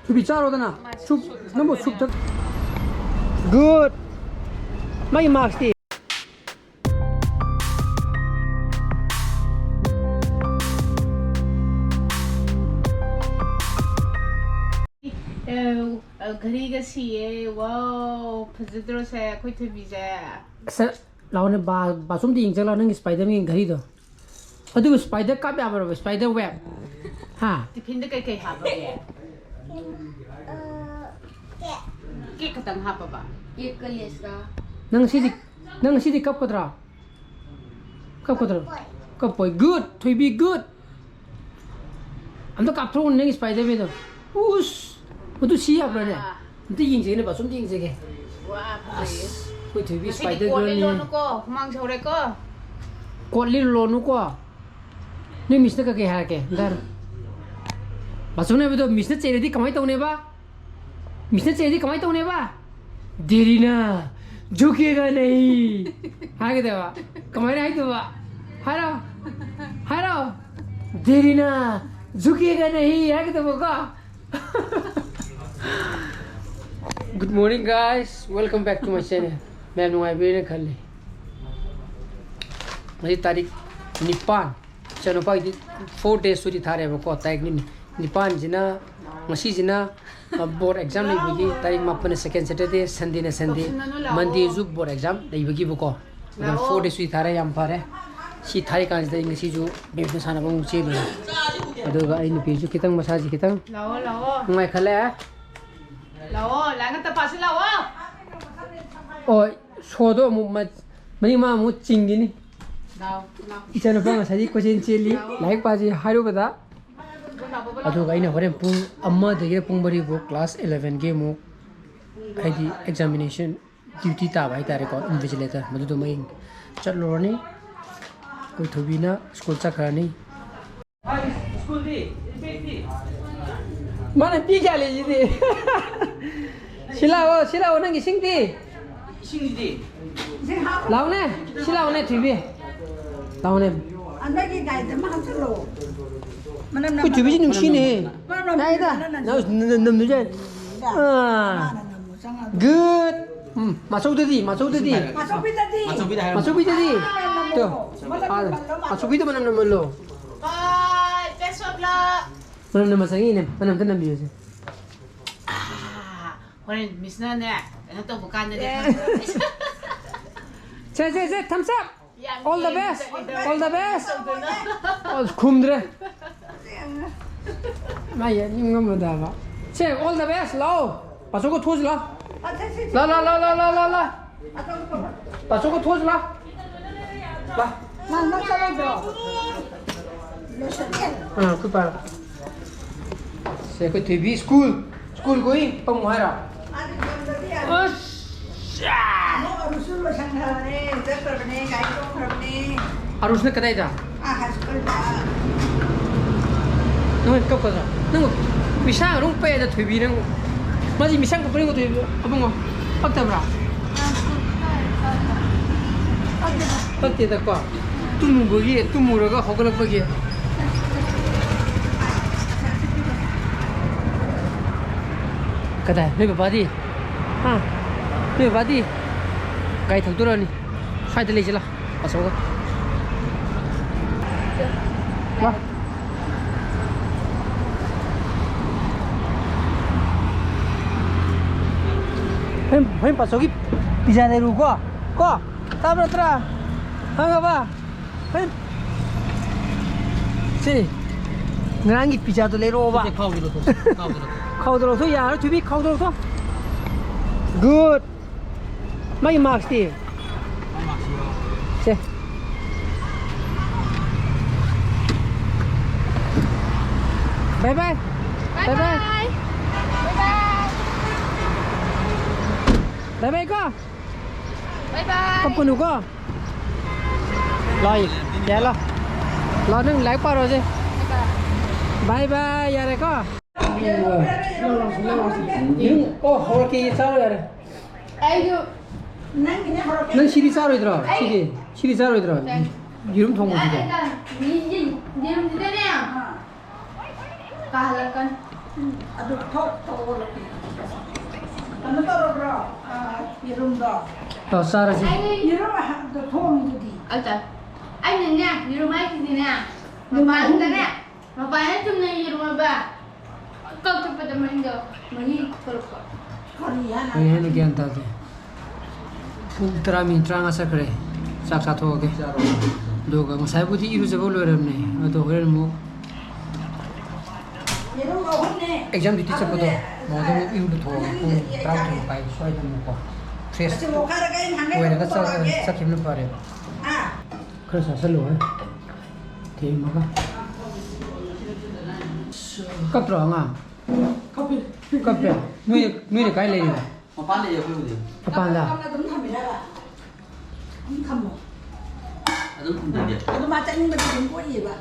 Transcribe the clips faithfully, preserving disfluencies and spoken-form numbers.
ꯊꯣꯏꯕꯤ ꯆꯥꯔꯣꯗꯅ꯫ ꯁꯨꯞ, ꯅꯪꯕꯨ ꯁꯨꯞ ꯊꯛ꯫ Good. ꯃꯥꯒꯤ ꯃꯥꯛꯁꯇꯤ? ꯑꯦ, ꯘꯔꯤꯒ ꯁꯤꯌꯦ꯫ ꯋꯥꯎ, ꯐꯖꯗ꯭ꯔꯣ ꯁꯦ, ꯑꯩꯈꯣꯏ ꯊꯣꯏꯕꯤꯁꯦ? ꯑꯁ, ꯂꯥꯛꯑꯣꯅꯦ, ꯕꯥ-, ꯕꯥꯆꯧꯗ ꯌꯦꯡ ꯆꯠꯂꯣ, ꯅꯪꯒꯤ Spider-Man ꯘꯔꯤꯗꯣ꯫ ꯑꯗꯨꯒ Spider ꯀꯥꯞ ꯌꯥꯕ꯭ꯔꯕ, Spider web? ꯍꯥ? ꯇꯤꯐꯤꯟꯗ ꯀꯩꯀꯩ ꯍꯥꯞꯄꯒꯦ? ꯀꯦꯛ ꯈꯛꯇꯪ ꯍꯥꯞꯄꯕ? ꯀꯦꯛꯀ ꯂꯦꯁꯀ꯫ ꯅꯪ ꯉꯁꯤꯗꯤ, ꯅꯪ ꯉꯁꯤꯗꯤ ꯀꯞꯀꯗ꯭ꯔꯥ? ꯀꯞꯀꯗ꯭ꯔꯥ? ꯀꯞꯄꯣꯏ꯫ Good, ꯊꯣꯏꯕꯤ, good. ꯑꯝꯇ ꯀꯥꯞꯊꯣꯛꯎꯅꯦ ꯅꯪꯒꯤ Spider-Man ꯗꯣ꯫ ꯎꯁ! ꯃꯗꯨ ꯁꯤ ꯌꯥꯕ꯭ꯔꯥꯅꯦ? ꯑꯥ꯫ ꯑꯝꯇ ꯌꯦꯡꯖꯒꯦꯅꯦ, ꯕꯥꯆꯧ, ꯑꯝꯇ ꯌꯦꯡꯖꯒꯦ꯫ ꯋꯥ, ꯐꯖꯩꯌꯦ꯫ ꯑꯁ, ꯑꯩꯈꯣꯏ ꯊꯣꯏꯕꯤ ꯉꯁꯤꯗꯤ Spider ꯀꯣꯠ girl ꯅꯦ꯫ ꯂꯤꯠꯂꯣꯅꯨꯀꯣ, ꯍꯨꯃꯥꯡ ꯁꯧꯔꯦꯀꯣ꯫ ꯀꯣꯠ ꯂꯤꯠꯂꯣꯅꯨꯀꯣ꯫ ꯅꯣꯏ ꯃꯤꯁꯅ ꯀꯩꯀꯩ ꯍꯥꯏꯔꯛꯀꯦ? ꯑꯝꯇ ꯍꯥꯏꯔꯣ꯫ ꯕꯥꯆꯧꯅ ꯍꯥꯏꯕꯗꯣ ꯃꯤꯁꯅ ꯆꯩꯔꯗꯤ ꯀꯃꯥꯏꯅ ꯇꯧꯅꯦꯕ? ꯃꯤꯁꯅ ꯆꯩꯔꯗꯤ ꯀꯃꯥꯏꯅ ꯇꯧꯅꯦꯕ? "ꯗꯦꯔꯤꯅꯥ, ꯖꯨꯀꯦꯒ ꯅꯍꯤ" ꯍꯥꯏꯒꯗꯕ꯫ ꯀꯃꯥꯏꯅ ꯍꯥꯏꯗꯣꯏꯕ? ꯍꯥꯏꯔꯣ, ꯍꯥꯏꯔꯣ꯫ "ꯗꯦꯔꯤꯅꯥ, ꯖꯨꯀꯦꯒ ꯅꯍꯤ" ꯍꯥꯏꯒꯗꯕꯀꯣ꯫ Good morning, guys. Welcome back to my channel. ꯃꯌꯥꯝ ꯅꯨꯡꯉꯥꯏꯕꯤꯔꯦꯅ ꯈꯜꯂꯤ꯫ ꯉꯁꯤ ꯇꯥꯔꯤꯛ ꯅꯤꯄꯥꯟ, ꯏꯆꯥꯅꯨꯄꯥꯒꯤꯗꯤ four days ꯁꯨꯇꯤ ꯊꯥꯔꯦꯕꯀꯣ꯫ ꯇꯥꯔꯤꯛ ꯅꯤ-, ꯅꯤꯄꯥꯟꯁꯤꯅ, ꯉꯁꯤꯁꯤꯅ, ꯑ, board exam ꯂꯩꯕꯒꯤ, ꯇꯥꯔꯤꯛ ꯃꯥꯄꯟꯅ second Saturday, Sundayꯅ Sunday, Mondayꯁꯨ board exam ꯂꯩꯕꯒꯤꯕꯀꯣ꯫ ꯑꯗꯨꯅ four days ꯁꯨꯇꯤ ꯊꯥꯔꯦ, ꯌꯥꯝ ꯐꯔꯦ꯫ ꯁꯤ ꯊꯥꯔꯤꯀꯥꯟꯁꯤꯗ ꯑꯩ ꯉꯁꯤꯁꯨ badminton ꯁꯥꯟꯅꯕ ꯑꯃꯨꯛ ꯆꯦꯜꯂꯨꯔꯦ꯫ ꯑꯗꯨꯒ ꯑꯩ ꯅꯨꯄꯤꯁꯨ ꯈꯤꯇꯪ ꯃꯁꯥꯁꯤ ꯈꯤꯇꯪ ꯂꯥꯛꯑꯣ, ꯂꯥꯛꯑꯣ꯫ ꯅꯨꯡꯉꯥꯏꯈꯠꯂꯦ꯫ ꯂꯥꯛꯑꯣ, ꯂꯥꯏꯔꯤꯛ ꯑꯝꯇ ꯄꯥꯁꯤ ꯂꯥꯛꯑꯣ꯫ ꯍꯣꯏ, ꯁꯣꯗꯣ ꯑꯃꯨꯛ ꯃ-, ꯃꯅꯤꯡ ꯃꯥ ꯑꯃꯨꯛ ꯆꯤꯡꯈꯤꯅꯤ꯫ ꯂꯥꯛꯑꯣ, ꯂꯥꯛꯑꯣ꯫ ꯏꯆꯥꯅꯨꯄꯥ ꯉꯁꯥꯏꯗꯤ ꯀꯣꯏꯆꯦꯟ ꯆꯦꯜꯂꯤ, ꯂꯥꯛꯑꯣ꯫ ꯂꯥꯏꯔꯤꯛ ꯄꯥꯁꯤ ꯍꯥꯏꯔꯨꯕꯗ꯫ ꯂꯥꯛꯑꯣ, ꯂꯥꯛꯑꯣ꯫ ꯑꯗꯨꯒ ꯑꯩꯅ ꯍꯣꯔꯦꯟ ꯄꯨꯡ ꯑꯃꯗꯒꯤꯅ ꯄꯨꯡ ꯃꯔꯤꯐꯥꯎ class elevenꯒꯤ ꯑꯃꯨꯛ, ꯍꯥꯏꯗꯤ examination duty ꯇꯥꯕ ꯍꯥꯏꯇꯥꯔꯦꯀꯣ, invigilator, ꯃꯗꯨꯗꯣ ꯃꯌꯦꯡ ꯆꯠꯂꯨꯔꯅꯤ꯫ ꯑꯩꯈꯣꯏ ꯊꯣꯏꯕꯤꯅ ꯁ꯭ꯀꯨꯜ ꯆꯠꯈ꯭ꯔꯅꯤ꯫ ꯃꯥꯅ ꯄꯤ ꯀꯌꯥ ꯂꯩꯁꯤꯗꯤ? ꯁꯤ ꯂꯥꯛꯑꯣ, ꯁꯤ ꯂꯥꯛꯑꯣ, ꯅꯪꯒꯤ ꯏꯁꯤꯡꯗꯤ? ꯏꯁꯤꯡꯁꯤꯗꯤ? ꯂꯥꯛꯑꯣꯅꯦ, ꯁꯤ ꯂꯥꯛꯑꯣꯅꯦ, ꯊꯣꯏꯕꯤ꯫ ꯂꯥꯛꯑꯣꯅꯦ꯫ ꯍꯟꯗꯛꯀꯤ ꯒꯥꯔꯤꯗ ꯑꯃ ꯍꯥꯞꯆꯜꯂꯣ꯫ ꯃꯅꯝ ꯅꯝꯕ꯫ ꯑꯩꯈꯣꯏ ꯊꯣꯏꯕꯤꯁꯤ ꯅꯨꯡꯁꯤꯅꯦ꯫ ꯃꯅꯝ ꯅꯝꯕ꯫ ꯌꯥꯏꯗ꯫ ꯅꯝ-, ꯅꯝ-, ꯅꯝ-, ꯅꯝ-, ꯑꯥ꯫ ꯃꯥꯅ ꯅꯝꯃꯨ ꯆꯪꯉꯛꯑꯗꯤ꯫ Good. ꯎꯝ, ꯃꯥꯆꯧꯗꯗꯤ, ꯃꯥꯆꯧꯗꯗꯤ꯫ ꯃꯥꯆꯧꯕꯤꯗꯗꯤ꯫ ꯃꯥꯆꯧꯕꯤꯗꯗꯤ꯫ ꯃꯥꯅ ꯅꯝꯃꯨ꯫ ꯇꯣ꯫ ꯃꯅꯝ ꯑꯥ, ꯅꯝꯍꯜꯂꯣ, ꯃꯥꯆꯧꯕꯤꯗ ꯃꯅꯝ ꯅꯝꯍꯜꯂꯣ꯫ ꯃꯥꯆꯧꯕꯤꯗ꯫ ꯕꯥꯏ, best of luck꯫ ꯃꯅꯝ ꯅꯝꯕ ꯆꯪꯉꯤꯅꯦ꯫ ꯃꯅꯝ ꯑꯝꯇ ꯅꯝꯕꯤꯌꯨꯁꯦ꯫ ꯑꯥ, ꯍꯣꯔꯦꯟ ꯃꯤꯁꯅꯅꯦ, ꯀꯩꯅꯣ ꯇꯧꯕ ꯀꯥꯟꯗꯗꯤ ꯑꯦ꯫ ꯈꯪꯗ꯭ꯔꯦ꯫ ꯁꯦ, ꯁꯦ, ꯁꯦ, thumbs up꯫ ꯌꯥꯝ All the ꯌꯦꯡꯉꯦ best. ꯆꯠꯂꯤꯗꯣ꯫ All the best. ꯇꯧꯗꯅ꯫ ꯑꯣ, ꯈꯨꯝꯗ꯭ꯔꯦ꯫ ꯃꯥ ꯌꯦꯡꯅꯤꯡꯉꯝꯃꯗꯕ꯫ ꯁꯦ, all the best, ꯂꯥꯛꯑꯣ꯫ ꯄꯥꯆꯧꯒ ꯊꯣꯛꯑꯁꯤ ꯂꯥꯛꯑꯣ꯫ ꯂꯥ, ꯂꯥ, ꯂꯥ꯫ ꯄꯥꯆꯧꯒ ꯊꯣꯛꯑꯁꯤ ꯂꯥꯛꯑꯣ꯫ ꯂꯥ꯫ ꯃꯥ, ꯃꯥ ꯆꯠꯂꯣꯏꯗ꯭ꯔꯣ? ꯑꯥ, ꯑꯩꯈꯣꯏ ꯄꯥ꯫ ꯁꯦ, ꯑꯩꯈꯣꯏ ꯊꯣꯏꯕꯤ ꯁ꯭ꯀꯨꯜ꯫ ꯁ꯭ꯀꯨꯜ ꯀꯨꯏ ꯄꯝꯃꯨ ꯍꯥꯏꯔꯣ? ꯑꯁ! ꯑꯃꯨꯛ ꯑꯔꯨꯁꯁꯨ ꯂꯣꯏꯁꯟꯈ꯭ꯔꯕꯅꯦ, ꯆꯠꯈ꯭ꯔꯕꯅꯦ, ꯒꯥꯔꯤ ꯇꯣꯡꯈ꯭ꯔꯕꯅꯦ꯫ ꯑꯔꯨꯁꯅ ꯀꯗꯥꯏꯗ? ꯑꯥ, ꯍꯥꯏ ꯁ꯭ꯀꯨꯜꯗ꯫ ꯅꯪ ꯀꯞꯀꯗ꯭ꯔꯥ? ꯅꯪ ꯃꯤꯁꯥꯡ ꯑꯗꯨꯝ ꯄꯛꯑꯦꯗ, ꯊꯣꯏꯕꯤ, ꯅꯪ꯫ ꯃꯥꯗꯤ ꯃꯤꯁꯥꯡ ꯀꯞꯄꯅꯤꯀꯣ, ꯊꯣꯏꯕꯤ, ꯑꯕꯨꯡꯉꯣ꯫ ꯄꯛꯇꯕ꯭ꯔꯥ? ꯄꯛꯇꯦꯗꯀꯣ꯫ ꯇꯨꯝꯃꯨꯕꯒꯤ, ꯇꯨꯝꯃꯨꯔꯒ ꯍꯧꯒꯠꯂꯛꯄꯒꯤ꯫ ꯀꯗꯥꯏ? ꯅꯣꯏ ꯕꯕꯥꯗꯤ? ꯍꯥ? ꯅꯣꯏ ꯕꯕꯥꯗꯤ? ꯒꯥꯔꯤ ꯊꯧꯗꯣꯔꯛꯑꯅꯤ꯫ ꯁ꯭ꯋꯥꯏꯗ ꯂꯩꯁꯤ ꯂꯥꯎ꯫ ꯑꯆꯧꯕ꯫ ꯂꯥꯎ꯫ ꯍꯣꯔꯦꯟ, ꯍꯣꯔꯦꯟ ꯄꯥꯆꯧꯒꯤ pizza ꯂꯩꯔꯨꯀꯣ꯫ ꯀꯣ? ꯇꯥꯕ ꯅꯠꯇ꯭ꯔꯥ? ꯈꯪꯉꯕ? ꯍꯩ! ꯁꯤ, ꯉꯔꯥꯡꯒꯤ pizzaꯗꯣ ꯂꯩꯔꯛꯑꯣꯕ꯫ ꯁꯦ, ꯈꯥꯎꯗꯣ ꯂꯧꯊꯣꯛ, ꯈꯥꯎꯗꯣ ꯂꯧꯊꯣꯛ꯫ ꯈꯥꯎꯗꯣ ꯂꯧꯊꯣꯛ, ꯌꯥꯔꯣꯏ, ꯊꯣꯏꯕꯤ, ꯈꯥꯎꯗꯣ ꯂꯧꯊꯣꯛ꯫ Good. ꯃꯥꯒꯤ maskꯇꯤ? ꯃꯥꯏ maskꯁꯨ ꯌꯥꯎꯔꯦ꯫ ꯁꯦ꯫ Bye bye. Bye bye. Bye bye. Bye bye. Bye bye ꯀꯣ꯫ Bye bye. ꯀꯞꯀꯅꯨꯀꯣ꯫ ꯂꯥꯛꯑꯣ, ꯌꯥ ꯂꯥꯛꯑꯣ꯫ ꯂꯥꯛꯑꯣ, ꯅꯪ ꯂꯥꯏꯔꯤꯛ ꯄꯥꯔꯣꯁꯦ꯫ Bye bye, ꯌꯥꯔꯦꯀꯣ? ꯌꯦꯔꯨꯝ, ꯑꯣ, ꯍꯧꯔꯛꯀꯦ, ꯆꯥꯔꯣ ꯌꯥꯔꯦ꯫ ꯑꯩꯁꯨ ꯅꯪꯒꯤꯅꯦ ꯍꯧꯔꯛꯀꯦ꯫ ꯅꯪ ꯁꯤꯗꯤ ꯆꯥꯔꯣꯏꯗ꯭ꯔꯣ? ꯑꯩ ꯁꯤꯗꯤ? ꯁꯤꯗꯤ ꯆꯥꯔꯣꯏꯗ꯭ꯔꯣ? ꯆꯥꯏ꯫ ꯌꯦꯔꯨꯝ ꯊꯣꯡꯕꯁꯤꯗꯤ? ꯌꯦꯔꯨꯝꯁꯤꯗꯅꯦ꯫ ꯑꯥ꯫ ꯀꯥꯍꯜꯂꯛꯀꯅꯤ꯫ ꯑꯗꯨ ꯊꯣꯛ ꯊꯣꯛꯑꯣ꯫ ꯀꯩꯅꯣ ꯇꯧꯔꯕ꯭ꯔꯣ? ꯑꯥ, ꯌꯦꯔꯨꯝꯗꯣ? ꯑꯣ, ꯆꯥꯔꯁꯤ꯫ ꯑꯩ ꯌꯦꯔꯨꯝ ꯑꯍꯥꯟꯕꯗ ꯊꯣꯡꯉꯤꯗꯨꯗꯤ꯫ ꯑꯗ ꯑꯩꯅꯅꯦ, ꯌꯦꯔꯨꯝ ꯍꯥꯏꯁꯤꯗꯤꯅꯦ, ꯃꯄꯥꯟꯗꯅꯦ, ꯃꯄꯥꯟꯗ ꯆꯨꯝꯅ ꯌꯦꯔꯨꯝ ꯑꯣꯏꯕ, ꯀꯛꯊꯠꯄꯗ ꯃꯅꯤꯡꯗ ꯃꯍꯤ ꯊꯣꯛꯂꯛꯄ꯫ ꯀꯔꯤ ꯍꯥꯏꯅ? ꯀꯔꯤ ꯍꯥꯏꯅ ꯒ꯭ꯌꯥꯟ ꯇꯥꯗꯦ꯫ ꯄꯨꯡ ꯇꯔꯥ ꯃꯤꯅꯤꯠ ꯇꯔꯥꯃꯉꯥ ꯆꯠꯈ꯭ꯔꯦ꯫ ꯆꯥꯛ ꯆꯥꯊꯣꯛꯑꯒꯦ꯫ ꯑꯗꯨꯒ ꯉꯁꯥꯏꯕꯨꯗꯤ ꯏꯔꯨꯖꯕ ꯂꯣꯏꯔꯕꯅꯦ, ꯑꯗꯣ ꯍꯣꯔꯦꯟ ꯑꯃꯨꯛ ꯑꯦꯛꯖꯥꯝ ꯗ꯭ꯌꯨꯇꯤ ꯆꯠꯄꯗꯣ, ꯃꯉꯣꯟꯗ ꯑꯃꯨꯛ ꯏꯔꯨ ꯂꯨꯊꯣꯛꯑꯒꯦ꯫ ꯄꯨꯡ ꯇꯔꯥꯃꯥꯊꯣꯏ ꯃꯈꯥꯏ ꯁ꯭ꯋꯥꯏꯗ ꯑꯃꯨꯛꯀꯣ ꯐ꯭ꯔꯦꯁ ꯑꯣꯏꯔꯒ ꯆꯠ-, ꯆꯠꯈꯤꯕꯅ ꯐꯔꯦꯕ꯫ ꯈꯔ ꯆꯥꯁꯜꯂꯨꯍꯦ꯫ ꯊꯦꯡꯕꯒ꯫ ꯀꯞꯇ꯭ꯔꯣ ꯑꯉꯥꯡ? ꯀꯞꯄꯦ꯫ ꯅꯣꯏ, ꯅꯣꯏꯅ ꯀꯥꯏ ꯂꯩꯔꯤꯕ? ꯃꯄꯥꯟ ꯂꯩꯌꯦ ꯑꯩꯈꯣꯏꯕꯨꯗꯤ꯫ ꯃꯄꯥꯟꯗ? ꯀꯞꯅ ꯑꯗꯨꯝ ꯊꯝꯃꯤꯔꯕ? ꯑꯗꯨꯝ ꯊꯝꯃꯣ꯫ ꯑꯗꯨꯝ ꯊꯝꯗꯣꯏꯅꯦ꯫ ꯑꯗꯨ ꯃꯥ ꯆꯠꯅꯤꯡꯕꯗꯤ ꯑꯗꯨꯝ ꯄꯣꯛꯏꯌꯦꯕ꯫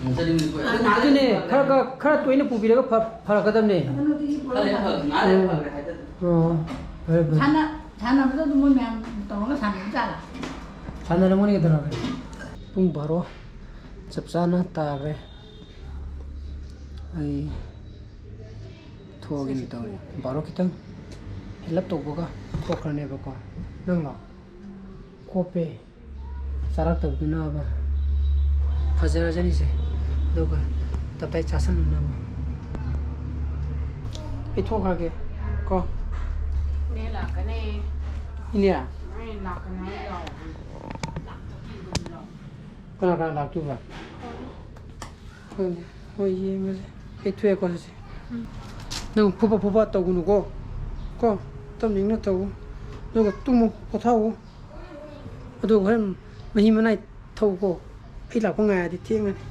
ꯎꯝ, ꯆꯠꯅꯤꯡꯕꯗꯤ ꯄꯣꯛꯑꯦ꯫ ꯑꯗꯨ ꯑꯗꯨꯅꯦ, ꯈꯔ, ꯈꯔ, ꯈꯔ ꯇꯣꯏꯅ ꯄꯨꯕꯤꯔꯒ ꯐ-, ꯐꯔꯛꯀꯗꯕꯅꯦ꯫ ꯑꯗꯨꯅ ꯑꯗꯨꯒꯤ ꯈꯔ ꯂꯩꯔ ꯐꯔꯛꯀꯗꯕꯅꯦ꯫ ꯐ-, ꯉꯥꯏꯍꯥꯛ ꯂꯩꯔ ꯎꯝ꯫ ꯐꯈ꯭ꯔꯦ ꯍꯥꯏꯗꯅ꯫ ꯑꯣ, ꯐꯔꯦ, ꯐꯔꯦ꯫ ꯁꯥꯟꯅ-, ꯁꯥꯟꯅꯕꯗꯣ ꯑꯗꯨꯝ ꯃꯣꯏ ꯃꯌꯥꯝ ꯇꯧꯔꯒ ꯁꯥꯟꯅꯕ ꯖꯥꯠꯂ? ꯁꯥꯟꯅꯔꯝꯒꯅꯤ ꯀꯩꯗꯧꯔꯒꯦ꯫ ꯄꯨꯡ ꯕꯥꯔꯣ ꯆꯞ ꯆꯥꯅ ꯇꯥꯈ꯭ꯔꯦ꯫ ꯑꯩ ꯊꯣꯛꯑꯒꯦꯅ ꯇꯧꯔꯤ꯫ ꯕꯥꯔꯣ ꯈꯤꯇꯪ ꯍꯦꯜꯂꯞ ꯇꯧꯕꯒ ꯊꯣꯛꯈ꯭ꯔꯅꯦꯕꯀꯣ꯫ ꯅꯪꯂꯣ? ꯀꯣꯞꯄꯦ꯫ ꯆꯥꯔꯛꯇꯕꯗꯨꯅꯕ꯫ ꯐꯖꯔꯖꯅꯤꯁꯦ꯫ ꯑꯗꯨꯒ ꯇꯞꯇꯥꯏ ꯆꯥꯁꯟꯅꯅꯕ꯫ ꯑꯩ ꯊꯣꯛꯈ꯭ꯔꯒꯦ ꯀꯣ꯫ ꯏꯅꯦ ꯂꯥꯛꯀꯅꯤ꯫ ꯏꯅꯦ? ꯏꯅꯦ ꯂꯥꯛꯀꯅꯤ ꯍꯥꯏ ꯂꯥꯛꯑꯣ꯫ ꯀꯅꯥ ꯀꯅꯥ ꯂꯥꯛꯇꯣꯏꯕ? ꯈꯪꯗꯦ꯫ ꯍꯣꯏ, ꯌꯦꯡꯉꯁꯦ꯫ ꯑꯩ ꯊꯣꯛꯑꯦꯀꯣ ꯑꯗꯨꯗꯤ꯫ ꯎꯝ꯫ ꯅꯪ ꯐꯨꯕ ꯐꯨꯕ ꯇꯧꯒꯅꯨꯀꯣ꯫ ꯀꯣ? ꯇꯞꯅ ꯏꯪꯅ ꯇꯧ꯫ ꯑꯗꯨꯒ ꯇꯨꯝꯃꯨ, ꯄꯣꯊꯥꯎ꯫ ꯑꯗꯨꯒ ꯍꯣꯔꯦꯟ ꯃꯍꯤ ꯃꯅꯥꯏ ꯊꯛꯎꯀꯣ꯫ ꯑꯩ ꯂꯥꯛꯄ ꯉꯥꯏꯔꯗꯤ ꯊꯦꯡꯉꯅꯤ꯫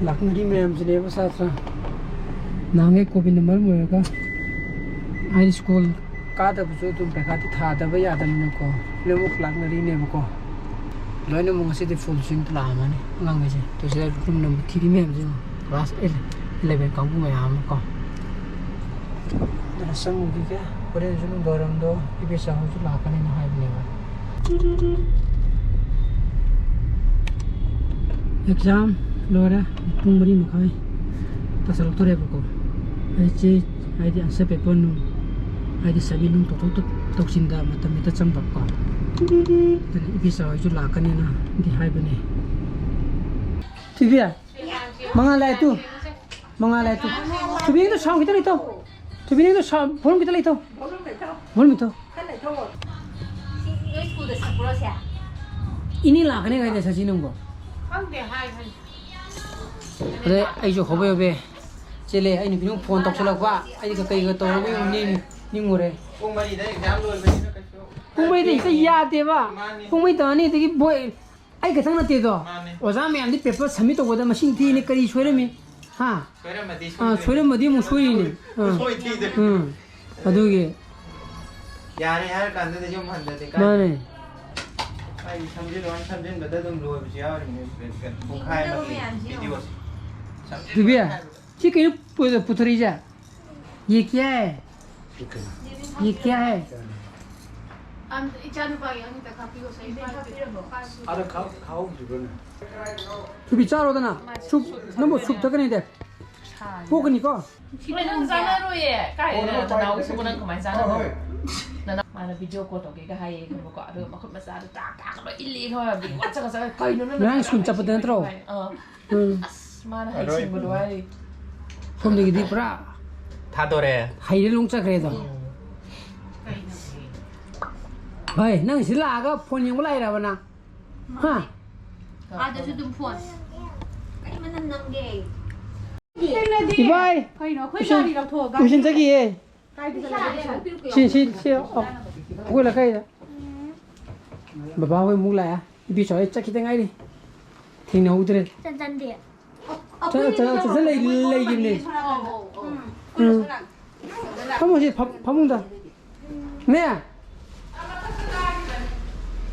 ꯂꯥꯛꯅꯔꯤ ꯃꯌꯥꯝꯁꯤꯅꯦꯕ ꯁꯥꯇ꯭ꯔ꯫ ꯅꯍꯥꯟꯈꯩ ꯀꯣꯚꯤꯠꯅ ꯃꯔꯝ ꯑꯣꯏꯔꯒ ꯍꯥꯏꯗꯤ ꯁ꯭ꯀꯨꯜ ꯀꯥꯗꯕꯁꯨ ꯑꯗꯨꯝ ꯄꯩꯈꯥꯗꯤ ꯊꯥꯗꯕ ꯌꯥꯗꯕꯅꯤꯅꯀꯣ, ꯂꯣꯏꯅꯃꯛ ꯂꯥꯛꯅꯔꯤꯅꯦꯕꯀꯣ꯫ ꯂꯣꯏꯅꯃꯛ ꯉꯁꯤꯗꯤ ꯐꯨꯜ ꯁ꯭ꯋꯤꯡ ꯂꯥꯛꯑꯝꯃꯅꯤ ꯑꯉꯥꯡꯈꯩꯁꯦ꯫ ꯇꯨ ꯁꯤꯗ ꯔꯨꯝ ꯅꯝꯕꯔ ꯊ꯭ꯔꯤ ꯃꯌꯥꯝꯁꯦ ꯌꯦꯡꯉꯣ, ꯀ꯭ꯂꯥꯁ ꯑꯦꯂꯚꯦꯟ ꯀꯥꯡꯕꯨ ꯃꯌꯥꯝ ꯑꯃ ꯀꯣ꯫ ꯑꯗꯨꯅ ꯆꯪꯉꯨꯈꯤꯒꯦ꯫ ꯍꯣꯔꯦꯟꯁꯨ ꯅꯨꯡꯗꯥꯡꯋꯥꯏꯔꯝꯗꯣ ꯏꯕꯦꯆꯥ ꯍꯣꯏꯁꯨ ꯂꯥꯛꯀꯅꯤꯅ ꯍꯥꯏꯕꯅꯦꯕ꯫ ꯑꯦꯛꯖꯥꯝ ꯂꯣꯏꯔꯦ꯫ ꯄꯨꯡ ꯃꯔꯤ ꯃꯈꯥꯏ ꯇꯥꯁꯜꯂꯛꯇꯣꯔꯦꯕꯀꯣ꯫ ꯑꯩ ꯆꯦ, ꯍꯥꯏꯗꯤ ꯑꯟꯁꯔ ꯄꯦꯄꯔ ꯅꯨꯡ, ꯍꯥꯏꯗꯤ ꯁꯕꯃꯤꯠ ꯅꯨꯡ ꯇꯧꯊꯣꯛ ꯇꯧꯁꯤꯟꯗ ꯃꯇꯝ ꯍꯦꯛꯇ ꯆꯪꯕꯀꯣ꯫ ꯑꯗꯨꯅ ꯏꯄꯤꯆꯥ ꯍꯣꯏꯁꯨ ꯂꯥꯛꯀꯅꯤꯅꯗꯤ ꯍꯥꯏꯕꯅꯦ꯫ ꯊꯣꯏꯕꯤ, ꯃꯉꯥ ꯂꯥꯛꯑꯦ ꯇꯨ꯫ ꯃꯉꯥ ꯂꯥꯛꯑꯦ ꯇꯨ꯫ ꯊꯣꯏꯕꯤ, ꯅꯪꯗꯣ ꯁꯥꯎꯟ ꯈꯤꯇ ꯂꯩꯇꯧ꯫ ꯊꯣꯏꯕꯤ, ꯅꯪꯗꯣ ꯁꯥꯎꯟ, ꯚꯣꯂꯨꯝ ꯈꯤꯇ ꯂꯩꯇꯧ꯫ ꯚꯣꯂꯨꯝ ꯂꯩꯇꯧ꯫ ꯈꯔ ꯂꯩꯊꯧꯑꯣ꯫ ꯁꯤ ꯅꯣꯏ ꯁ꯭ꯀꯨꯜꯗ ꯁꯛꯄ꯭ꯔꯣ ꯁꯦ? ꯏꯅꯦ ꯂꯥꯛꯀꯅꯤ ꯀꯥꯏꯗ ꯁꯛꯁꯤ ꯅꯪꯕꯣ? ꯈꯪꯗꯦ, ꯍꯥꯏ ꯈꯪꯗꯦ꯫ ꯑꯗꯩ ꯑꯩꯁꯨ ꯍꯣꯕꯦ ꯍꯣꯕꯦ ꯆꯦꯜꯂꯦ꯫ ꯑꯩ ꯅꯨꯄꯤꯅ ꯐꯣꯟ ꯇꯧꯁꯜꯂꯛꯄ꯫ ꯑꯩꯗꯤ ꯀꯩꯒ ꯇꯧꯔꯒ ꯌꯨꯝ ꯅꯤꯡ-, ꯅꯤꯡꯉꯨꯔꯦ꯫ ꯄꯨꯡ ꯃꯔꯤꯗ ꯑꯦꯛꯖꯥꯝ ꯂꯣꯏꯕꯅꯤꯅ ꯀꯩꯁꯨ ꯄꯨꯡ ꯃꯔꯤꯗ ꯍꯦꯛꯇ ꯌꯥꯗꯦꯕ꯫ ꯃꯥꯅꯤ꯫ ꯄꯨꯡ ꯃꯔꯤ ꯇꯥꯔꯅꯤ, ꯑꯗꯒꯤ ꯕꯣꯏ, ꯑꯩ ꯈꯛꯇꯪ ꯅꯠꯇꯦꯗꯣ꯫ ꯃꯥꯅꯤ꯫ ꯑꯣꯖꯥ ꯃꯌꯥꯝꯗꯤ ꯄꯦꯄꯔ ꯁꯕꯃꯤꯠ ꯇꯧꯕꯗ ꯃꯁꯤꯡ ꯊꯤꯅꯤ, ꯀꯔꯤ ꯁꯣꯏꯔꯝꯃꯤ? ꯍꯥ? ꯁꯣꯏꯔꯝꯃꯗꯤ ꯑꯥ, ꯁꯣꯏꯗꯣꯏꯅꯤ꯫ ꯁꯣꯏꯔꯝꯃꯗꯤ ꯑꯃꯨꯛ ꯁꯣꯏꯔꯤꯅꯤ꯫ ꯑꯥ꯫ ꯁꯣꯏ ꯊꯤꯗꯣꯏꯅꯤ꯫ ꯎꯝ꯫ ꯑꯗꯨꯒꯤ꯫ ꯌꯥꯔꯦ ꯍꯥꯏꯔ ꯀꯥꯟꯗꯗꯤ ꯌꯨꯝ ꯍꯟꯗꯗꯤ ꯀꯥꯏ-, ꯃꯥꯅꯦ꯫ ꯑꯩ ꯁꯝꯖꯤꯜꯂꯣ ꯍꯥꯏꯅ ꯁꯝꯖꯤꯟꯕꯗ ꯑꯗꯨꯝ ꯂꯣꯏꯕꯁꯨ ꯌꯥꯎꯔꯤꯅꯦ꯫ ꯄꯨꯡꯈꯥꯏ ꯑꯃꯒꯤ ꯃꯌꯥꯝꯁꯤ ꯌꯦꯡꯉꯣ꯫ ꯚꯤꯗꯤꯑꯣꯁꯦ꯫ ꯁꯝꯖꯤꯜꯂꯣ ꯕꯤꯕꯤꯌꯥ, ꯍꯥꯏꯕꯗ꯫ ꯁꯤ ꯀꯩꯅꯣ ꯄꯨ-, ꯄꯨꯊꯣꯔꯛꯏꯁꯦ? ये क्या है? ये क्या है? ꯑꯝ, ꯏꯆꯥꯅꯨꯄꯥꯒꯤ ꯑꯃꯨꯛꯇ ꯈꯥꯛꯄꯤꯌꯣ, ꯁꯦ꯫ ꯑꯥꯗ ꯈꯥꯛ-, ꯈꯥꯛꯍꯧꯗ꯭ꯔꯤꯕ꯭ꯔꯣꯅꯦ? ꯊꯣꯏꯕꯤ, ꯆꯥꯔꯣꯗꯅ꯫ ꯁꯨꯞ, ꯅꯪꯕꯨ ꯁꯨꯞ ꯊꯛꯀꯅꯤꯗꯦ꯫ ꯄꯣꯛꯀꯅꯤꯀꯣ? ꯁꯤꯗꯤ ꯅꯪ ꯆꯥꯔꯔꯣꯏꯌꯦ꯫ ꯀꯥꯏꯗ? ꯅꯅꯥꯎꯁꯤꯕꯨ ꯅꯪ ꯀꯃꯥꯏꯅ ꯆꯥꯔꯔꯣꯏ? ꯍꯣꯏ, ꯍꯣꯏ꯫ ꯅꯅꯥꯎ-, ꯃꯥꯅ ꯚꯤꯗꯤꯑꯣ ꯀꯣꯜ ꯇꯧꯒꯦꯒ ꯍꯥꯏꯌꯦ, ꯈꯪꯕꯀꯣ? ꯑꯗꯨꯒ ꯃꯈꯨꯠ ꯃꯆꯥꯗꯣ ꯇꯥꯛ ꯇꯥꯛ ꯂꯣꯏ ꯏꯜꯂꯦ, ꯈꯪꯕ꯭ꯔꯥ? ꯕꯤꯠ ꯋꯥꯠ ꯆꯠꯀ ꯆꯠꯂ, "ꯀꯩꯅꯣ ꯅꯪ ꯉꯔꯥꯡ ꯁ꯭ꯀꯨꯜ ꯆꯠꯄꯗ ꯅꯠꯇ꯭ꯔꯣ? ꯍꯥꯏ-, ꯑꯥ꯫ ꯎꯝ꯫ ꯑꯁ, ꯃꯥꯅ ꯍꯩꯁꯤꯡꯕꯗꯣ ꯍꯥꯏꯔꯤ꯫ ꯁꯣꯝꯗꯒꯤꯗꯤ ꯄꯨꯔꯥ ꯊꯥꯗꯣꯔꯦ꯫ ꯍꯩꯔꯦ ꯂꯣꯡ ꯆꯠꯈ꯭ꯔꯦꯗꯣ꯫ ꯎꯝ꯫ ꯍꯣꯏ, ꯅꯪ ꯁꯤ ꯂꯥꯛꯑꯒ ꯐꯣꯟ ꯌꯦꯡꯕ ꯂꯥꯛꯏꯔꯕ ꯅꯪ? ꯍꯥ? ꯑꯥꯗꯁꯨ ꯑꯗꯨꯝ ꯐꯣꯟ꯫ ꯀꯩ ꯃꯅꯝ ꯅꯝꯒꯦ? ꯏꯕꯥꯏ! ꯀꯩꯅꯣ, ꯑꯩꯈꯣꯏ ꯇꯨꯏꯁꯟ, ꯒꯥꯔꯤ ꯂꯧꯊꯣꯛꯑꯒ ꯇꯨꯏꯁꯟ ꯆꯠꯈꯤꯌꯦ꯫ ꯀꯥꯏꯗ ꯆꯠꯂꯒꯦ ꯇꯨꯏꯁꯟ? ꯁꯤ, ꯁꯤ, ꯁꯤ, ꯑꯣ, ꯑꯩꯈꯣꯏ ꯂꯩꯀꯥꯏꯗ꯫ ꯕꯕꯥ ꯍꯣꯏ ꯑꯃꯨꯛ ꯂꯥꯛꯑꯦ꯫ ꯏꯕꯦꯆꯥ ꯍꯣꯏ ꯆꯠꯈꯤꯗ ꯉꯥꯏꯔꯤ꯫ ꯊꯦꯡꯅꯍꯧꯗ꯭ꯔꯦ꯫ ꯆꯟ-, ꯆꯟꯗꯦ꯫ ꯆꯠ-, ꯆꯠ-, ꯆꯠ-, ꯂꯩ-, ꯂꯩꯈꯤꯕꯅꯦ꯫ ꯎꯝ꯫ ꯐꯝꯃꯣ ꯁꯤ ꯐꯝ-, ꯐꯃꯨꯡꯗ꯫ ꯃꯦ!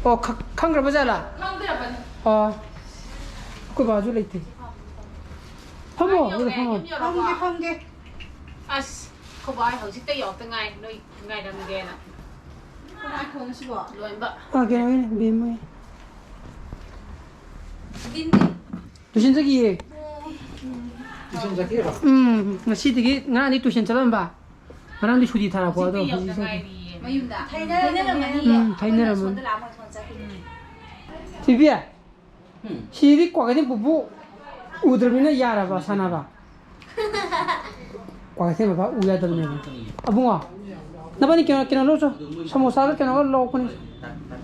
ꯑꯣ, ꯈ-, ꯈꯪꯈ꯭ꯔꯕ ꯖꯥꯠꯂꯥ? ꯈꯪꯗ꯭ꯔꯕꯅꯤ꯫ ꯑꯣ꯫ ꯑꯩꯈꯣꯏ ꯕꯥꯁꯨ ꯂꯩꯇꯦ꯫ ꯐꯝꯃꯣ, ꯌꯨꯝ ꯑꯗꯨꯗ ꯌꯧꯔꯦ, ꯐꯝꯃꯣ꯫ ꯌꯨꯝ ꯌꯧꯔꯕꯣ? ꯐꯝꯒꯦ, ꯐꯝꯒꯦ꯫ ꯑꯁ, ꯑꯩꯈꯣꯏ ꯕꯥ ꯍꯧꯖꯤꯛꯇ ꯌꯧꯔꯛꯇ ꯉꯥꯏ, ꯅꯣꯏ ꯉꯥꯏꯔꯝꯒꯦꯅ꯫ ꯀꯃꯥꯏ ꯈꯣꯡꯉꯤꯁꯤꯕꯣ? ꯂꯣꯟꯕ꯫ ꯑꯥ, ꯀꯩꯅꯣꯒꯤꯅꯦ, ꯕꯦꯝꯃꯒꯤ꯫ ꯗꯤꯟꯗꯤ? ꯇꯨꯏꯁꯟ ꯆꯠꯈꯤꯌꯦ꯫ ꯇꯨꯏꯁꯟ ꯆꯠꯈꯤꯕ? ꯎꯝ, ꯉꯁꯤꯗꯒꯤ, ꯉꯔꯥꯡꯗꯤ ꯇꯨꯏꯁꯟ ꯆꯠꯂꯝꯕ꯫ ꯉꯔꯥꯡꯗꯤ ꯁꯨꯇꯤ ꯊꯥꯔꯛꯄ, ꯑꯗꯣ ꯍꯧꯖꯤꯛ ꯆꯠꯈꯤ꯫ ꯃꯌꯨꯝꯗ ꯊꯩꯅꯔꯝꯃꯅꯤ꯫ ꯎꯝ, ꯊꯩꯅꯔꯝꯃꯅꯤ꯫ ꯁꯣꯝꯗ ꯂꯥꯛꯑꯝꯃꯒ ꯁꯣꯝꯗ ꯆꯠꯈꯤ꯫ ꯊꯣꯏꯕꯤ, ꯁꯤꯗꯤ ꯀ꯭ꯋꯥꯀꯩꯊꯦꯜ ꯄꯨꯄꯨ ꯎꯗ꯭ꯔꯕꯅꯤꯅ ꯌꯥꯔꯕ ꯁꯥꯟꯅꯕ? ꯀ꯭ꯋꯥꯀꯩꯊꯦꯜ ꯕꯕꯥ ꯎ ꯌꯥꯗꯕꯅꯦꯕ꯫ ꯑꯕꯨꯡꯉꯣ, ꯅꯕꯥꯅꯤ ꯀꯩꯅꯣ, ꯀꯩꯅꯣ ꯂꯧꯔꯨꯆꯣ꯫ ꯁꯃꯣꯁꯥꯒ ꯀꯩꯅꯣꯒ ꯂꯧꯔꯛꯄꯅꯤ꯫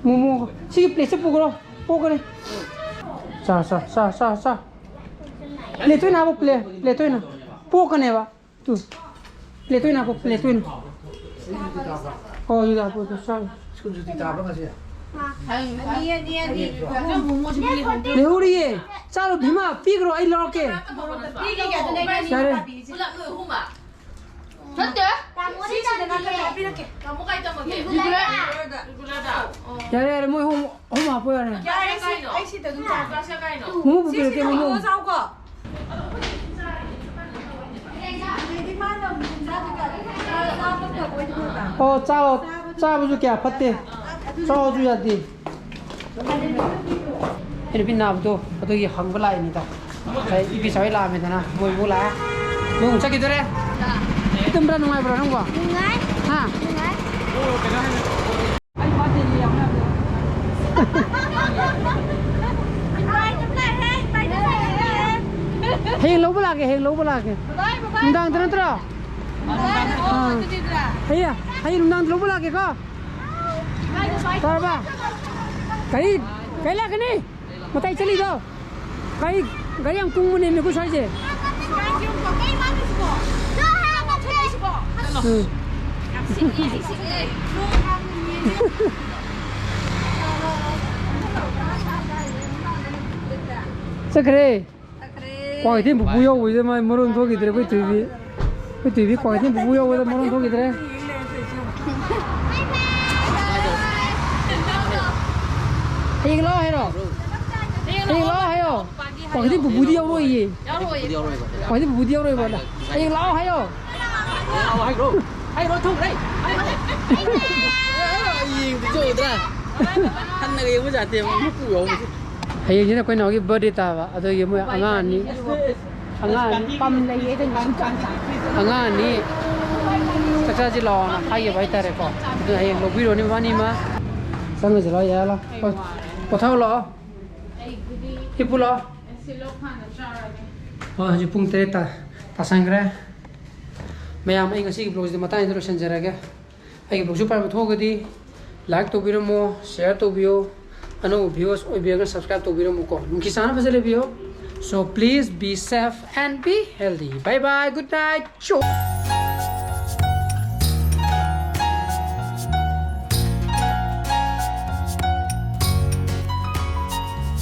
ꯃꯣꯃꯣꯒ꯫ ꯁꯤꯒꯤ ꯄ꯭ꯂꯦꯠꯁꯦ ꯄꯨꯈ꯭ꯔꯣ꯫ ꯄꯣꯛꯀꯅꯤ꯫ ꯆꯥ, ꯆꯥ, ꯆꯥ, ꯆꯥ, ꯆꯥ꯫ ꯄ꯭ꯂꯦꯠꯇ ꯑꯣꯏꯅ ꯍꯥꯞꯄꯣ, ꯄ꯭ꯂꯦꯠ, ꯄ꯭ꯂꯦꯠꯇ ꯑꯣꯏꯅ꯫ ꯄꯣꯛꯀꯅꯦꯕ꯫ ꯇꯨ꯫ ꯄ꯭ꯂꯦꯠꯇ ꯑꯣꯏꯅ ꯍꯥꯞꯄꯣ, ꯄ꯭ꯂꯦꯠꯇ ꯑꯣꯏꯅ꯫ ꯑꯣ, ꯑꯗꯨꯗ ꯍꯥꯞꯄꯣ, ꯑꯗꯨ ꯆꯥꯔꯣ꯫ ꯁ꯭ꯀꯨꯜ ꯁꯨꯇꯤ ꯊꯥꯕ꯭ꯔꯣ ꯉꯁꯤ? ꯑꯅꯤ, ꯑꯅꯤ, ꯑꯅꯤ꯫ ꯂꯩꯍꯧꯔꯤꯌꯦ꯫ ꯆꯥꯔꯣ, ꯚꯤꯃꯥ, ꯄꯤꯈ꯭ꯔꯣ, ꯑꯩ ꯂꯧꯔꯛꯀꯦ꯫ ꯄꯤꯈꯤꯒꯦ, ꯑꯗꯨꯅ ꯑꯩ ꯌꯥꯔꯦ꯫ ꯄꯨꯂꯞ ꯅꯣꯏ ꯑꯍꯨꯝꯃꯛ? ꯅꯠꯇꯦ꯫ ꯁꯤꯁꯤꯗ ꯅꯪ ꯈꯔ ꯍꯥꯞꯄꯤꯔꯛꯀꯦ꯫ ꯇꯥꯃꯣ ꯀꯥꯏ ꯇꯝꯃꯒꯦ? ꯔꯤꯒꯨꯂꯔꯗ꯫ ꯔꯤꯒꯨꯂꯔꯗ? ꯑꯣ꯫ ꯌꯥꯔꯦ, ꯌꯥꯔꯦ, ꯃꯣꯏ ꯑꯍꯨꯝ, ꯑꯍꯨꯝ ꯍꯥꯞꯄꯣ ꯌꯥꯔꯦ꯫ ꯌꯥꯔꯦ, ꯀ꯭ꯂꯥꯁ ꯀꯌꯥ ꯀꯥꯏꯅꯣ? ꯑꯩ ꯁꯤꯗ ꯑꯗꯨꯝ ꯆꯥꯒꯦ꯫ ꯀ꯭ꯂꯥꯁ ꯀꯌꯥ ꯀꯥꯏꯅꯣ? ꯃꯣꯃꯣ ꯄꯨꯕꯤꯔꯛꯀꯦ, ꯃꯣꯃꯣ꯫ ꯆꯥꯎꯀꯣ꯫ ꯑꯗꯩꯗꯤ ꯃꯥꯅ ꯑꯃꯨꯛ ꯆꯥꯗꯣꯏꯕ꯫ ꯆꯥꯕ ꯐꯕ ꯑꯣꯏꯗꯤ ꯐꯕ꯫ ꯑꯣ, ꯆꯥꯎ, ꯆꯥꯕꯁꯨ ꯀꯌꯥ ꯐꯠꯇꯦ꯫ ꯆꯥꯎꯁꯨ ꯌꯥꯗꯦ꯫ ꯑꯩ ꯅꯨꯄꯤ ꯅꯥꯕꯗꯣ ꯑꯗꯨꯒꯤ ꯍꯪꯕ ꯂꯥꯛꯏꯅꯤꯗ꯫ ꯉꯁꯥꯏ ꯏꯄꯤ ꯁꯥꯍꯣꯏ ꯂꯥꯛꯑꯝꯃꯦꯗꯅ, ꯃꯣꯏ ꯏꯃꯨꯡ ꯂꯥꯛꯑꯦ꯫ ꯃꯣꯏ ꯑꯃꯨꯛ ꯆꯠꯈꯤꯗꯣꯔꯦ꯫ ꯇꯨꯝꯕ꯭ꯔꯥ, ꯅꯨꯡꯉꯥꯏꯕ꯭ꯔꯥ ꯅꯪꯕꯣ? ꯅꯨꯡꯉꯥꯏ꯫ ꯍꯥ? ꯅꯨꯡꯉꯥꯏ꯫ ꯍꯌꯦꯡ ꯂꯧꯕ ꯂꯥꯛꯀꯦ, ꯍꯌꯦꯡ ꯂꯧꯕ ꯂꯥꯛꯀꯦ꯫ ꯅꯨꯡꯗꯥꯡꯗ ꯅꯠꯇ꯭ꯔꯣ? ꯑꯥ꯫ ꯍꯌꯦꯡ, ꯍꯌꯦꯡ ꯅꯨꯡꯗꯥꯡꯗ ꯂꯧꯕ ꯂꯥꯛꯀꯦꯀꯣ꯫ ꯇꯥꯔꯕ? ꯒꯥꯔꯤ, ꯒꯥꯔꯤ ꯂꯥꯛꯀꯅꯤ꯫ ꯃꯇꯥꯏ ꯆꯠꯂꯤꯗꯣ꯫ ꯒꯥꯔꯤ, ꯒꯥꯔꯤ ꯌꯥꯝ ꯀꯨꯡꯕꯅꯦꯃꯤ ꯑꯩꯈꯣꯏ ꯁ꯭ꯋꯥꯏꯁꯦ꯫ ꯎꯝ꯫ ꯆꯠꯈ꯭ꯔꯦ꯫ ꯀ꯭ꯋꯥꯀꯩꯊꯦꯜ ꯄꯨꯄꯨ ꯌꯧꯕꯁꯤꯗ ꯃꯥ ꯃꯔꯣꯟ ꯊꯣꯛꯈꯤꯗ꯭ꯔꯦ, ꯑꯩꯈꯣꯏ ꯊꯣꯏꯕꯤ꯫ ꯑꯩꯈꯣꯏ ꯊꯣꯏꯕꯤ ꯀ꯭ꯋꯥꯀꯩꯊꯦꯜ ꯄꯨꯄꯨ ꯌꯧꯕꯗ ꯃꯔꯣꯟ ꯊꯣꯛꯈꯤꯗ꯭ꯔꯦ꯫ ꯍꯌꯦꯡ ꯂꯥꯛꯑꯣ ꯍꯥꯏꯔꯣ? ꯍꯌꯦꯡ ꯂꯥꯛꯑꯣ ꯍꯥꯏꯌꯣ꯫ ꯀ꯭ꯋꯥꯀꯩꯊꯦꯜ ꯄꯨꯄꯨꯗꯤ ꯌꯧꯔꯣꯏꯌꯦ꯫ ꯌꯥꯎꯔꯣꯏꯌꯦ꯫ ꯀ꯭ꯋꯥꯀꯩꯊꯦꯜ ꯄꯨꯄꯨꯗꯤ ꯌꯧꯔꯣꯏꯕ꯫ ꯍꯌꯦꯡ ꯂꯥꯛꯑꯣ ꯍꯥꯏꯌꯣ꯫ ꯂꯥꯛꯑꯣ ꯍꯥꯏꯈ꯭ꯔꯣ꯫ ꯍꯥꯏꯈ꯭ꯔꯣ, ꯊꯣꯛꯈ꯭ꯔꯦ꯫ ꯌꯦꯡꯕꯗꯤ ꯎꯗ꯭ꯔꯥ? ꯍꯟꯅꯒ ꯌꯦꯡꯕ ꯌꯥꯗꯦ, ꯃꯄꯨ ꯌꯧꯕꯁꯦ꯫ ꯍꯌꯦꯡꯁꯤꯅ ꯑꯩꯈꯣꯏ ꯅꯥꯎꯒꯤ ꯕꯥꯔꯗꯦ ꯇꯥꯕ, ꯑꯗꯨꯒꯤ ꯃꯣꯏ ꯑꯉꯥꯡ ꯑꯅꯤ, ꯑꯉꯥꯡ ꯑꯅꯤ, ꯄꯝ ꯂꯩꯌꯦ ꯑꯗꯨꯅ ꯁꯨꯝ ꯆꯥꯛ ꯆꯥ꯫ ꯑꯉꯥꯡ ꯑꯅꯤ ꯆꯥꯛ ꯆꯥꯁꯤ ꯂꯥꯛꯑꯣꯅ ꯍꯥꯏꯈꯤꯕ ꯍꯥꯏꯇꯥꯔꯦꯀꯣ꯫ ꯑꯗꯨꯅ ꯍꯌꯦꯡ ꯂꯧꯕꯤꯔꯣꯅꯦ ꯃꯕꯥꯅꯤꯃ꯫ ꯆꯪꯉꯁꯤ ꯂꯥꯛꯑꯣ, ꯌꯥꯔ ꯂꯥꯛꯑꯣ꯫ ꯄꯣꯊꯥꯎ ꯂꯥꯛꯑꯣ꯫ ꯍꯤꯞꯄꯨ ꯂꯥꯛꯑꯣ꯫ ꯍꯣꯏ, ꯍꯧꯖꯤꯛ ꯄꯨꯡ ꯇꯔꯦꯠ ꯇꯥ-, ꯇꯥꯁꯟꯈ꯭ꯔꯦ꯫ ꯃꯌꯥꯝ, ꯑꯩ ꯉꯁꯤꯒꯤ vlogꯁꯤꯗꯤ ꯃꯇꯥꯡꯁꯤꯗ ꯂꯣꯏꯁꯤꯟꯖꯔꯒꯦ꯫ ꯑꯩꯒꯤ vlogꯁꯨ ꯄꯥꯝꯕ ꯊꯣꯛꯑꯒꯗꯤ like ꯇꯧꯕꯤꯔꯝꯃꯣ, share ꯇꯧꯕꯤꯌꯣ, ꯑꯅꯧꯕ viewers ꯑꯣꯏꯕꯤꯔꯒꯅ subscribe ꯇꯧꯕꯤꯔꯝꯃꯨꯀꯣ꯫ ꯅꯨꯡꯁꯤ ꯆꯥꯟꯅ ꯐꯖꯅ ꯂꯩꯕꯤꯌꯣ꯫ So please be safe and be healthy. Bye bye, good night.